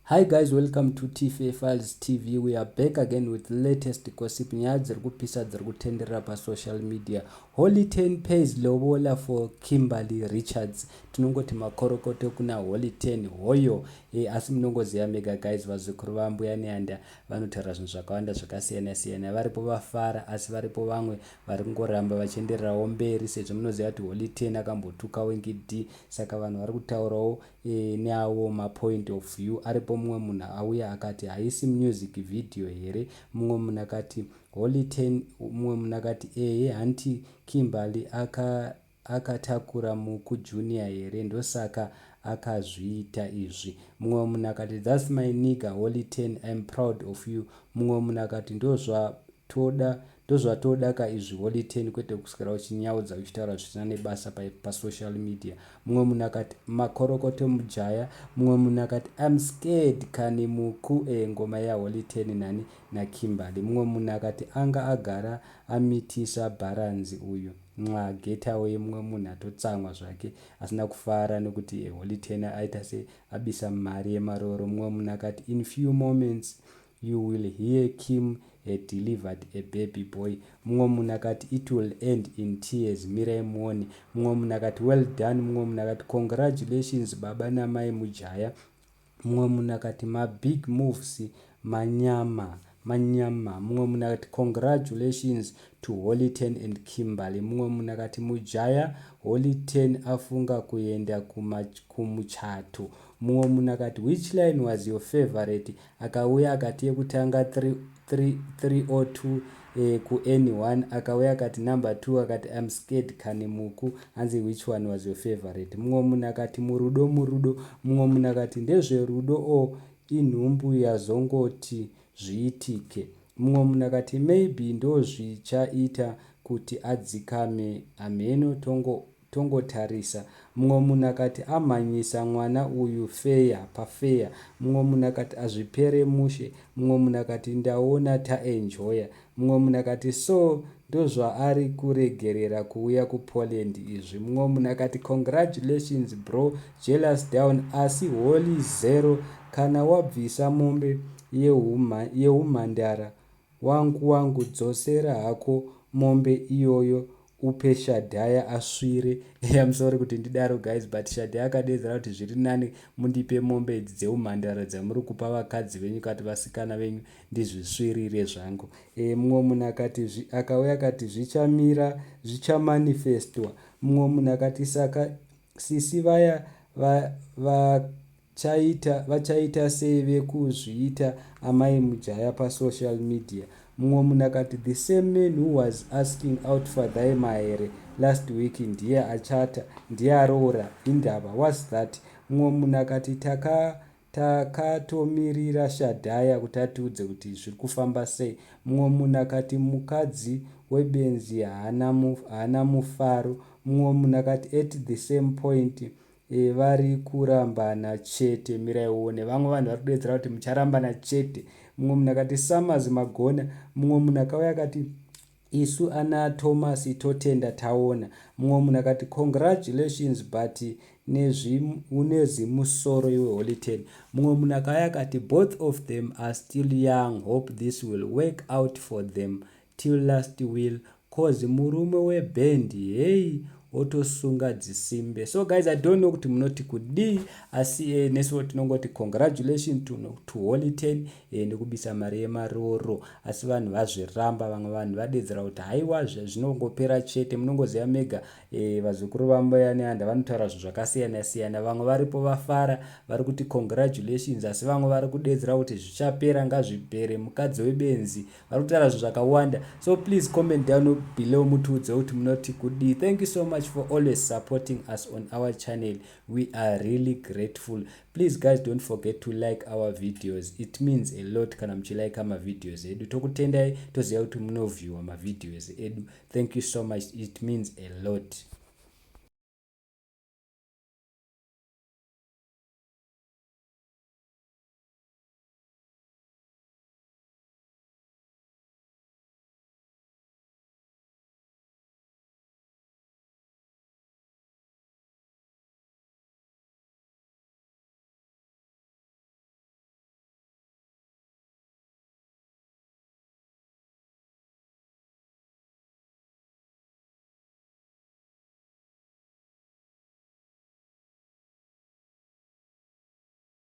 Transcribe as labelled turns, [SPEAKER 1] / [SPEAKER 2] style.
[SPEAKER 1] Hi guys, welcome to TFA Files TV. We are back again with latest gossip, nyaya dziri kupisa dziri kutenderera pasocial media. Holy 10 pays lobola for Kimberly Richards. Tinongoti makorokoto kuna Holy 10 hoyo. Asi munongoziva mega guys, vazukuru vambuya Nehanda vanotaura zvinhu zvakawanda zvakasiyana siyana. Varipo vafara, asi varipo vamwe vari kungoramba vachiendererawo mberi, sezvo munoziva kuti Holy 10 akambotuka Winky D, saka vanhu vari kutaurawo neawo mapoint of view. Aripo mumwe munhu auya akati, "Haisi music video here?" Mumwe munhu akati Holy 10, mumwe munhu akati, "Ehe, hanti Kimberly akatakura Muku Junior here? Ndosaka akazviita izvi." Mumwe munhu akati, "That's my nigga Holy 10, I'm proud of you." Mumwe munhu akati, "Ndozvatoda ka izvi Holy 10, kwete kuswera uchinyaudza uchitaura zvisina nebasa pasocial media." Mumwe munhu akati, "Makorokoto mujaya." Mumwe munhu akati, "I'm scared kani Muku." Ngoma yaHoly 10 nani naKimberly. Mumwe munhu akati, "Anga agara amitisa bharanzi uyu, nxa, getaway." Mumwe munhu atotsamwa zvake, asina kufara nekuti Holy 10 aita se abisa mari yemaroro. Mumwe munhu akati, "In few moments you will hear Kim had delivered a baby boy." Mumwe munhu akati, "It will end in tears, mirai muone." Mumwe munhu akati, "Well done." Mumwe munhu akati, "Congratulations baba namai mujaya." Mumwe munhu akati, "Mabig moves, manyama manyama." Mumwe munhu akati, "Congratulations to Holy 10 and Kimberly." Mumwe munhu akati, "Mujaya Holy 10 afunga kuenda kumuchato." Mumwe munhu akati, "Which line was your favorite?" Akauya akati yekutanga 302 kuN1. Akauya akati number 2, akati, "I'm scared kani Muku." Hanzi, "Which one was your favorite?" Mumwe munhu akati, "Murudo, murudo." Mumwe munhu akati, "Ndezverudo o inhumbu yazongoti zviitike?" Mumwe munhu akati, "Maybe ndozvichaita kuti adzikame, hameno, tongotarisa." Mumwe munhu akati, "Amhanyisa mwana uyu feya pafeya." Mumwe munhu akati, "Azvipere mushe." Mumwe munhu akati, "Ndaona taenjoya." Mumwe munhu akati, "So ndozvaari kuregerera kuuya kuPoland izvi." Mumwe munhu akati, "Congratulations bro, jealous down. Asi Holy zero, kana wabvisa mombe yeumhandara wangu wangu, dzosera hako mombe iyoyo, upe Shadhaya asvire." I'm sorry kuti ndidaro guys, but Shadhaya akadedzera kuti, "Zviri nani mundipe mombe idzi dzeumhandara dzamuri kupa vakadzi venyu kati vasikana venyu, ndizvisvirire zvangu." Mumwe munhu akati, akauya akati, "Zvichamira, zvichamanifestwa." Mumwe munhu akati, "Saka sisi vaya vachaita sei vekuzviita amai mujaya pasocial media?" Mumwe munhu akati, "The same man who was asking out Fadhai Mahere last week ndiye achata, ndiye aroora indaba. What's that?" Mumwe munhu akati, "Takatomirira Shadhaya kuti atiudze kuti zviri kufamba sei." Mumwe munhu akati, "Mukadzi webenzi haana mufaro." Mumwe munhu akati, "At the same point vari kurambana chete, mirai uone." Vamwe vanhu vari kudedzera kuti mucharambana chete. Mumwe munhu akati, "Summers magona." Mumwe munhu akauya akati, "Isu ana Thomas totenda taona." Mumwe munhu akati, "Congratulations, but une zimusoro iwe Holy 10." Mumwe munhu akauya akati, "Both of them are still young, hope this will work out for them till last will, cause murume webhendi hei otosunga dzisimbe." So guys, I don't know kuti munoti kudii, asi nesuwo tinongoti congratulation to Holy 10 nekubisa mari yemaroro. Asi vanhu vazviramba, vamwe vanhu vadedzera kuti haiwa, zvinongopera chete. Munongoziva mega, vazukuru vambuya Nehanda vanotaura zvinhu zvakasiyana siyana. Vamwe varipo vafara, vari kuti congratulations, asi vamwe vari kudedzera kuti zvichapera, ngazvipere, mukadzi webenzi. Vari kutaura zvinhu zvakawanda. So please comment down below, mutiudze kuti munoti kudii. Thank you so much for always supporting us on our channel. We are really grateful. Please guys, don't forget to like our videos. It means a lot kana muchilika mavideos edu. Tokutendai, toziva kuti munoviewa mavideos edu. Thank you so much, it means a lot.